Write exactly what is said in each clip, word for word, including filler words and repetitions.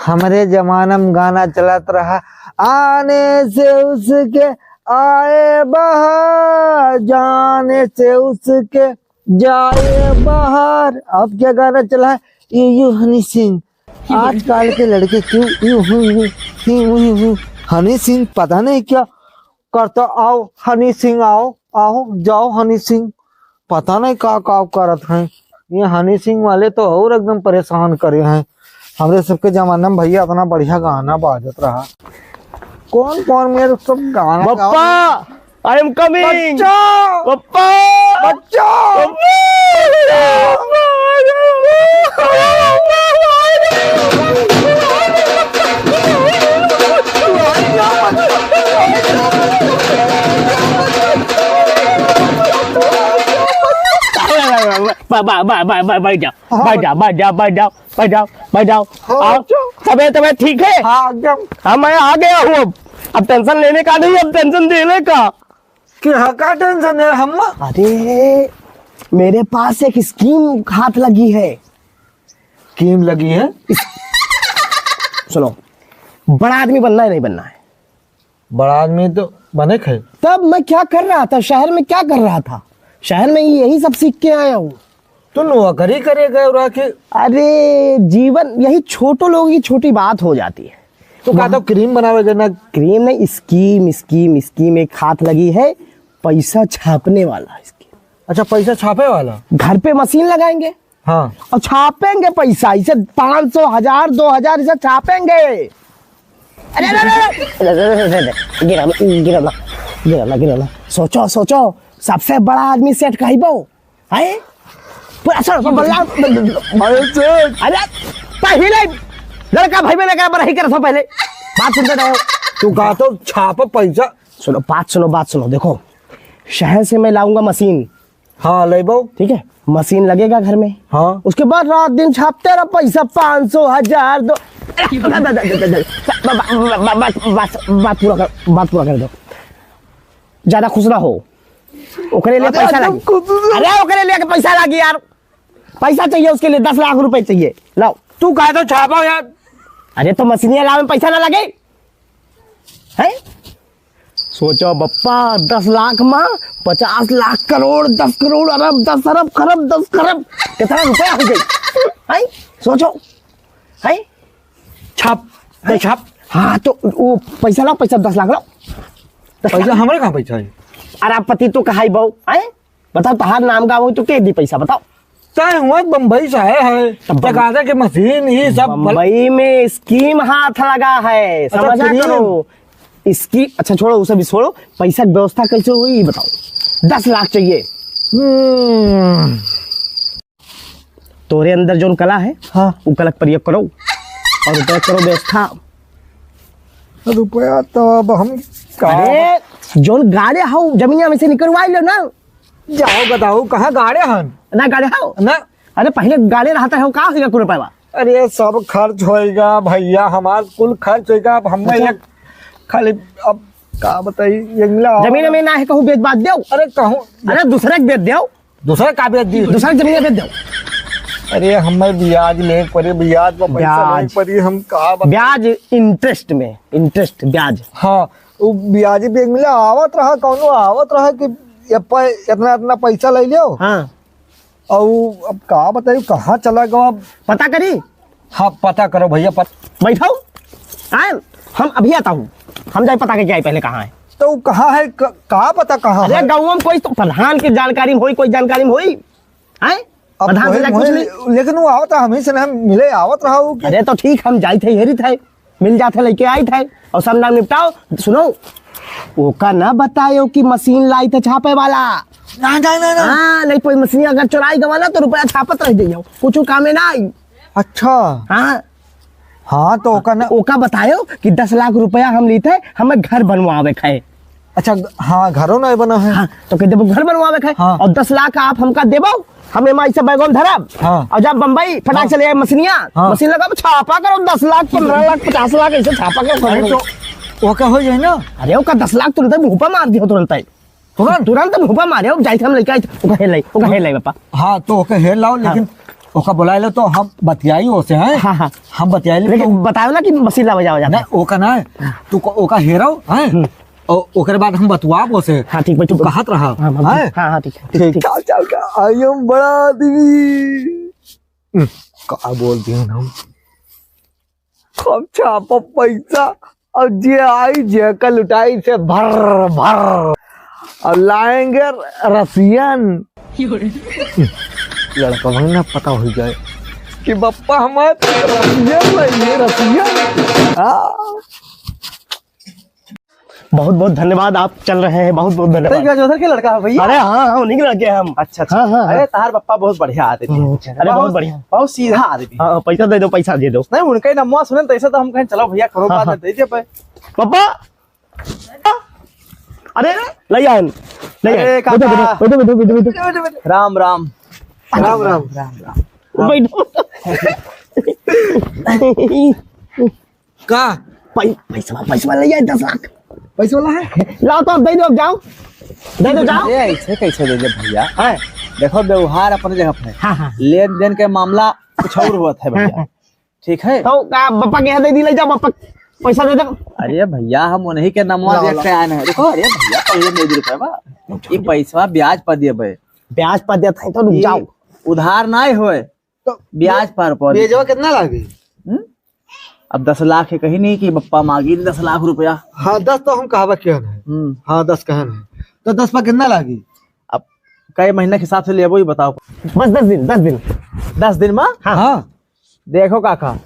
हमरे जमाना में गाना चलत रहा, आने से उसके आए बहार, जाने से उसके जाए बहार। अब क्या गाना चला है? यू यू हनी सिंह। आजकल के लड़के क्यों यू हूँ हूँ, ही हूँ ही हूँ। हनी सिंह पता नहीं क्या करता। आओ हनी सिंह, आओ, आओ, जाओ हनी सिंह। पता नहीं का का करत हैं ये हनी सिंह वाले, तो और एकदम परेशान करे हैं। हमरे सबके जमाना में भैया इतना बढ़िया गाना बाजत रहा। कौन कौन मेरे सब गाना बप्पा, गाओ। I am coming। बच्चा! बप्पा! बच्चा! बप्पा! बा-, बा-, बा-, बा-, बा-, बैठ जाओ, हाँ। बैठ जाओ, बैठ जाओ, बैठ जाओ, बैठ जाओ, बैठ जाओ। हाँ, आओ। अच्छा। तबीयत, तबीयत ठीक है? हाँ, एकदम। हाँ, मैं आ गया हूँ अब। अब tension लेने का नहीं, अब tension देने का। कि हाँ, का tension है हम? अरे, मेरे पास एक scheme हाथ लगी है। Scheme लगी है? सुनो, बड़ा आदमी बनना है, नहीं बनना है? बड़ा आदमी तो बने खे। तब मैं क्या कर रहा था, शहर में क्या कर रहा था? शहर में यही सब सीख के आया हूँ। तो नौकरी करे गए रहा के? अरे, जीवन यही छोटो लोगों की छोटी बात हो जाती है। तो का वहाँ तो cream बनावे के ना? Cream नहीं, scheme, scheme, scheme एक हाथ लगी है, पैसा छापने वाला scheme। अच्छा, पैसा छापे वाला? घर पे machine लगाएंगे। हाँ। और छापेंगे पैसा, इसे पाँच सौ, हजार, दो हजार, इसे छापेंगे। अरे, अरे, अरे, अरे, अरे, अरे, अरे, गिरा, गिरा ना, गिरा ना, गिरा ना। सोचो, सोचो, सबसे बड़ा आदमी सेठ कहबो, हैं? पूरा सर, बल्ला, अरे सेठ। अरे, पहिले लड़का भाई मैंने कहा, बड़ा ही कर था पहले। बात सुनते रहो। तू कहा तो छाप पैसा। सुनो, बात सुनो, बात सुनो, देखो, शहर से मैं लाऊंगा machine, हाँ, लेबो। ठीक है, machine लगेगा घर में। हाँ। उसके बाद रात दिन छापते रहो पैसा, पाँच सौ, हजार, दो, बस, बस, बात पूरा कर, बात पूरा कर दो। ज्यादा खुश ना हो। ओकरे लिए अरे, पैसा लागी। अरे, ओकरे लिए पैसा लागी यार। पैसा चाहिए उसके लिए, दस लाख रुपए चाहिए। लाओ। तू कहे तो छापो यार। अरे, तो मशीनिया लावे में पैसा ना लगे? हैं? सोचो बप्पा, दस लाख मा पचास लाख करोड़, दस करोड़, अरब, दस अरब, खरब, दस खरब, कितना रुपया हो जाई? हैं? सोचो, हैं? छाप, तो छाप। हाँ, तो वो पैसा लाओ, पैसा दस लाख लाओ। दस पैसा लाख। हमरे कहाँ पैसा है? अरबपति तो कहाई बहू, हैं? बताओ, तहार नाम का हो तो के दी पैसा, बताओ। तय हुआ बम्बई से आए है, तब बम-, तकादा के मशीन, ये सब बल- बम्बई में scheme हाथ लगा है, अच्छा, समझा scheme। करो। Scheme, अच्छा, छोड़ो, उसे भी छोड़ो, पैसा की व्यवस्था कैसे हुई, ये बताओ। दस लाख चाहिए। हम्म। तोरे अंदर जोन कला है, हाँ। वो कला का प्रयोग करो और रुपया करो व्यवस्था। रुपया तो अब हम का अरे, जोन गाड़े हो, जमीनिया में से निकलवा लो ना। जाओ बताओ, कहाँ गाड़े हन? ना गाड़े हो? ना। अरे, पहले गाड़े रहता है, का होगा कुल रुपया? अरे, सब खर्च होएगा भैया, हमार कुल खर्च होएगा। अब हमें अच्छा। एक खाली, अब का बताई, ये मिला जमीन में ना है, कहूँ बेच बात देओ। अरे, कहूँ अरे, दूसरे के बेच देओ। दूसरे का बेच दी? दूसरे की जमीन बेच देओ। अरे, हमें ब्याज ले पड़ी, ब्याज पर पैसा ब्याज। ले पड़ी, हम का बताई? ब्याज, interest में, interest, ब्याज। हाँ, वो ब्याज भी एक मिला आवत रहा, कौनो आवत रहा कि ये प-, इतना, इतना पैसा ले लियो। हाँ। और अब का बताई, कहाँ चला गवा? पता करी? हाँ, पता करो भैया, पत- बैठो। आए, हम अभी आता हूँ, हम जाए पता करके आए पहले कहाँ है। तो वो कहाँ है, क-, का पता कहाँ अरे, है? गाँव में कोई तो प्रधान की जानकारी में होई, कोई जानकारी में होई? हैं? अब प्रधान से वही जाके पूछ वही, ली। लेकिन वो आवत रहा, हमही से ना मिले आवत रहा वो कि अरे, तो ठीक, हम जाइत है, हेरित है। मिल जात है, लेके आइत है और सब नाम निपटाओ। सुनो, ओका ना बतायो कि मशीन लाइत है छापे वाला। ना, ना, ना, ना। हाँ, नहीं कोई मशीन अगर चोराई गवा ना तो रुपया छापत रह जाइयो, कुछ कामे ना आई। अच्छा। हाँ। हाँ, तो ओका ना ओका बतायो कि दस लाख रुपया हम लीत है, हमें घर बनवावे के है। अच्छा, हाँ, घरो नहीं बना है। हाँ, तो कह देबो घर बनवावे के है हाँ। और दस लाख आप हमका देबो, हम एमा ऐसे बैगों में धरब। हाँ। और जब बम्बई फटाक हाँ। से ले आए मशीनिया, हाँ। मशीन लगाओ, छापा करो, दस लाख, पन्द्रह लाख, पचास लाख, ऐसे छापा करो। अरे तो ओका हो जाए ना। अरे ओका दस लाख तुरंत मुंह पर मार दियो, तुरंत ही। तुरंत? तुरंत मुंह पर मारे, जाइत हम लेके आइत, ओका हेल लाई, ओका हेल लाई पापा। हाँ, तो ओका हेल लाओ, हाँ। लेकिन ओका बोलाए लो तो हम बतियाई ओसे, हैं? हाँ, हाँ। हम बतियाई ले लेकिन तो बताओ ना कि मशीन लावे जावे जाता ना, है। ओका ना, हाँ। तू को-, ओका हेरो, हैं? हम्म। ओ-, ओकरे बाद हम बतुआब ओसे। हाँ, ठीक, बैठो। तू कहत रहा, हाँ, हाँ, हैं? हाँ, हाँ, ठीक है, ठीक, ठीक, ठीक। चल, चल, चल, आई हम बड़ा आदमी। हम्म, का बोल दिए हम? हम छापब पैसा और जे आई जेकर लुटाई से भर भर और लाएंगे रसियन। लड़कवा ना पता हो जाए कि बप्पा हमारे रसियन लाएंगे, रसियन। हाँ। बहुत बहुत धन्यवाद, आप चल रहे हैं, बहुत बहुत धन्यवाद। गजोधर के लड़का है भैया? अरे हाँ, हाँ, उन्हीं के लड़के हैं हम। अच्छा, अच्छा। हाँ, हाँ, हाँ। अरे, तहार पप्पा बहुत बढ़िया आदमी है। हम्म, अरे, बहुत बहुत, बढ़िया। बहुत सीधा आदमी। हाँ, पैसा दे दो, पैसा दे दो। नहीं, उनका ही नंबर सुने तो ऐसे तो हम कहें, "चलो भैया, कौनो हाँ, बात हाँ। नहीं, दे दे भाई।" पप्पा, अरे, ले आ, ले आ। अरे, बैठो, काका। बैठो, बैठो, बैठो, बैठो, बैठो। राम, राम। राम, राम। राम, राम। बैठो। का? पै-, पैसवा, पैसवा ले जाए दस लाख। पैसा वाला है? लाओ तो, दे दो, जाओ। दे दो, जाओ। अरे, ऐसे कैसे दे दे भैया? हैं? देखो, व्यवहार अपने जगह पे है। हाँ, हाँ। लेन देन के मामला कुछ और होत है भैया। ठीक है? तो का, पप्पा के यहाँ दे दी, ले जाओ, पप्पा। पैसा दे दो। अरे भैया, हम उन्हीं के नमवा लाओ, देख लाओ। के आए हैं। देखो, अरे भैया, पहले दे दी रुपया बा। ये पैसवा ब्याज पर दिए बे। ब्याज पर देता है तो रुक ये जाओ। उधार नहीं होए। तो ब्याज पर, पर। ब्याजवा कितना लागी? हम्म? अब दस लाख है, कहीं नहीं कि बप्पा मांगी दस लाख रुपया। हाँ, दस तो हम कहबा किया नहीं। हम्म। हाँ, दस कहे नहीं। तो दस पर कितना लागी? अब कई महीना के हिसाब से लेबो, ये बताओ। बस दस दिन, दस दिन। दस दिन में? हाँ। हाँ। देखो काका,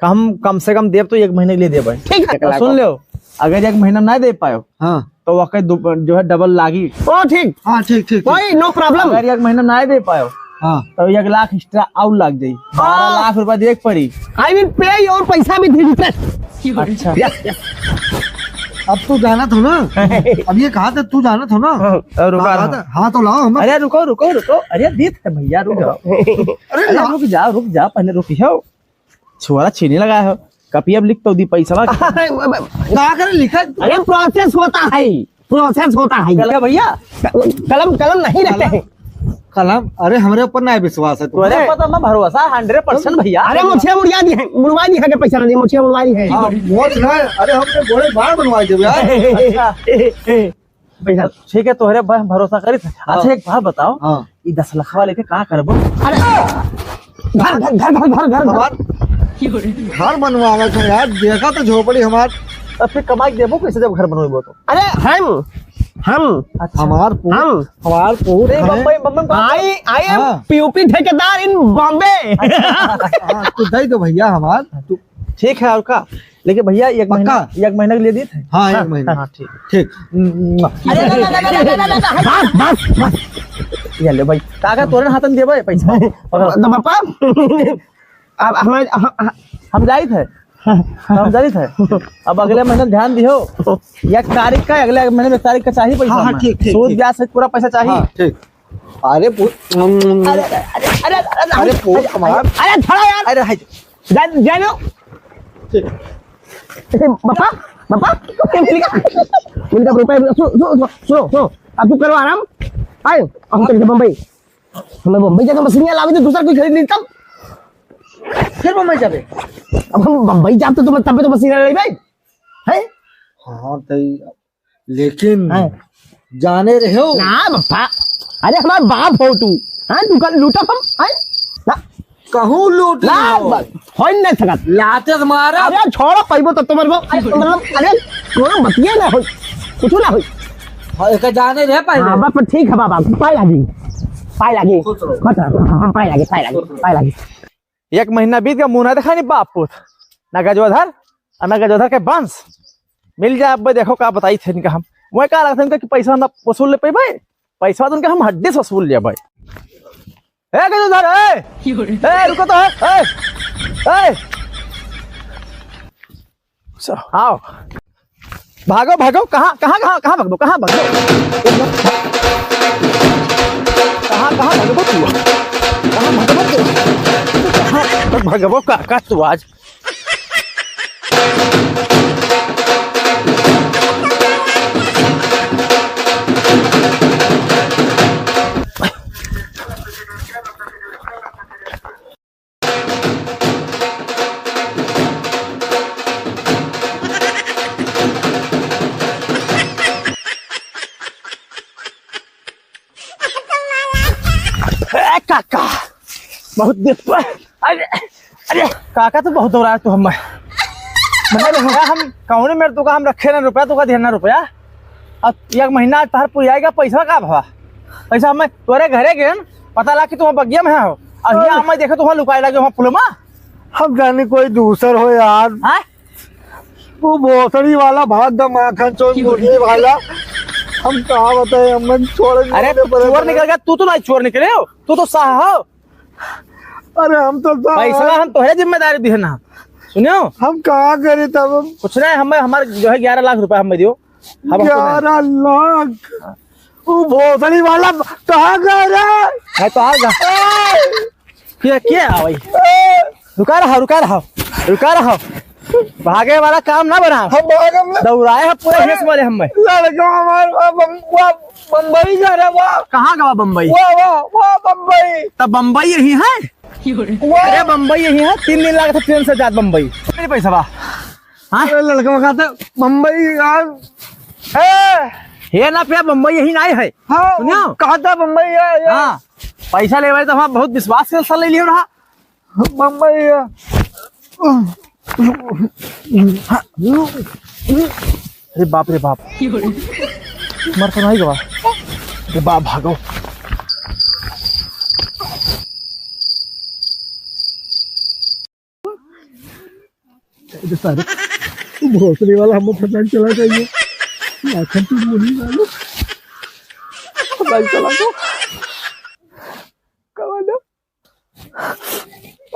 हम कम से कम देब तो एक महीने के लिए देब। ठीक है। और सुन लो, अगर एक महीना ना दे पायो, हाँ। तो वाकई दो-, जो है, डबल लागी। ओ, ठीक। हाँ, ठीक, ठीक, ठीक। कोई no problem। अगर एक महीना ना दे पायो, हाँ। तो एक लाख extra और लाग जाई। हाँ। बारह लाख रुपया देख पड़ी। I will pay your पैसा with interest। अच्छा। Yes, yes। अब तू जानत हो ना, अब ये कहा था, तू जानत हो ना। हाँ, और रुका हाँ, रहा। हाँ, तो लाओ हम। अरे, रुको, रुको, रुको। अरे, दीत है भैया, रुक जाओ। अरे, अरे, लाओ। रुक जाओ, रुक जाओ, पहले रुक जाओ। छोरा छीने लगा है, कपिया लिख तो दी पैसा लगा। का करे लिखा? अरे process होता है, process होता है। कलम भैया? कलम, कलम नहीं रहते हैं। कलम? अरे हमरे ऊपर ना विश्वास है तुम्हारे। तोरे ऊपर तो हमारा भरोसा है hundred percent भैया। अरे मोछिया मुड़िया दी है, मुड़वा दी है के पैसा ना दिए, मोछिया मुड़वा दी है। हाँ, मोछ ना, अरे हमने गोड़े बाल बनवा दे यार। अच्छा। पैसा। ठीक है, तोहरे पर हम भरोसा करी थे। हाँ। अच्छा, एक बात बताओ, हाँ। ये दस लाख वाले के का करबो? अरे, घर, घर, घर, घर, घर, घर, घर। हमार घर बनवावे थे यार, देखा तो झोपड़ी हमार। तब फिर कमाई देबो कैसे जब घर बनवेबो तो? अरे, हम, हम, अच्छा। हमार पूत, हम। हमार पूत नहीं, है। बम्बई, बम्बई में काम I, I am हाँ। P U P ठेकेदार in Bombay। हाँ, तू दे दो भैया हमार, तू ठीक है, और का? लेकिन भैया, एक पक्का? महीना, एक महीना के लिए दी थे? हाँ, एक हाँ, महीना। हाँ, ठीक। ठीक। अरे, बस, बस, बस। ये ले भाई, काका तोरे हाथन देबे पैसा। तो पापा, अब हमारे, हम, हम जाइत है। हम जाइत है। अब अगले महीने ध्यान दिहो। एक तारीख का, अगले महीने में एक तारीख का चाहिए पैसा हाँ, हाँ, हमें। ठीक, ठीक, सूद ठीक। ब्याज से पूरा पैसा चाहिए। हाँ, ठीक। अरे पूत, अरे, अरे, अरे, अरे, अरे, पूत अरे, हमार। अरे, छोड़ो यार। अरे, हाय। जा, जा लो। ठीक। ए, पापा, पापा, मिल गया। मिल गया रुपए, सुनो, सुनो, सुनो, सुनो, सुनो। अब तू करो आराम। आए, हम चल के बम्बई। हमें बम्बई जाके मशीनिया लावे तो दूसरा कोई खरीद ली तब। फिर बम्बई जाबे? अब हम बम्बई जाब तो तुम तब तो मशीनिया लेबे। हैं? हाँ, तो लेकिन हैं? जाने रहे हो? ना बापा, अरे हमार बाप हो तू, हैं? तू कर लूटा हम, हैं? ना। कहूँ लूट ना, लियो। बस, हो ही नहीं सकत। लाते से मारा। अरे छोड़ो, पैबो तो तुम्हारे को, अरे मतलब, अरे कोनो बतिया ना हो, कुछ ना हो। हाँ, एक जाने रहे पहले। हाँ, बस ठीक है बाबा, पाए लागी, पाए लागी। खुश रहो। बस, हाँ, हाँ, पाए लागी, पाए लागी, पाए लागी। एक महीना बीत गया, मुंह ना दिखानी बाप पूत, ना गजोधर और ना गजोधर के वंश। मिल जाए अब, देखो का बताई थे इनका हम। वह का लगता है इनका कि पैसा ना वसूल ले पाई भाई, पैसा तो उनका हम हड्डी से वसूल लिया भाई। ए गजोधर, ए! ए, रुको तो, ए! ए! ए! स-, आओ। भागो, भागो, कहाँ, कहाँ, कहाँ, कहाँ भागबो, कहाँ भागबो? कहाँ, कहाँ भागबो तू? कहाँ भागबो तू? कहाँ भागबो का, का तू आज? बहुत देर पर, अरे, अरे, काका, तू बहुत दौड़ाया तू हमें। मतलब, भैया, हम कौने मेर तुका हम रखे ना रुपया, तुका दिया ना रुपया। अब एक महीना तहर पुराएगा, पैसा का भवा? पैसा हमें तोरे घरे गए, पता लगा कि तुम बगिया में हो, और यहाँ हमें देखे तुम लुकाए लगे वहाँ पुलमा। हम जाने कोई दूसर हो यार। हाँ? वो भोसड़ी वाला भाग द माखन चोर मुर्गी वाला। हम कहाँ बताए, हम छोड़ अरे, तू चोर निकल गया, तू तो नहीं चोर निकले हो, तू तो साह हो। अरे, हम तो साह पैसा हम तोहरे जिम्मेदारी दिए ना, सुनियो। हम कहाँ करे तब हम? कुछ नहीं, हमें, हमारे जो है ग्यारह लाख रुपया हमें दियो। हम आपको नहीं। ग्यारह लाख? वो भोसड़ी वाला कहाँ गए रे? है तो आ जा। ए! क्या, क्या है भाई? ए! रुका रहा, रुका रहा, रुका रहा। भागे वाला काम ना बना। हम भागम ना। दौड़ाए हैं पूरे अरे! देश वाले हमें। लड़का हमार बम-, बम-, बम्बई जा रहा, वाह। कहाँ गवा बम्बई? वाह, वाह, वाह, बम्बई। तब बम्बई यही है? वाह। अरे, बम्बई यही है, तीन दिन लगा था ट्रेन से जात बम्बई। मेरे पैसा बा। हाँ? अरे, लड़का कहता बम्बई यार। ए! हे ना पे, बम्बई यही नहीं है। हाँ, सुनियो? कहता बम्बई है, है। हाँ, पैसा लेवे तो हम बहुत विश्वास के साथ ले लियो रहा। बम्बई है। अरे बाप रे बाप, मर तो नहीं गवा। अरे बाप, भागो। अरे सारे, तू भोसड़ी वाला हमको पता चला जाइए। आखिर तू मुड़ी वाला। भाई चला तो। कमाल है।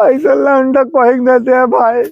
ऐसा लौंडा कोई न दे भाई।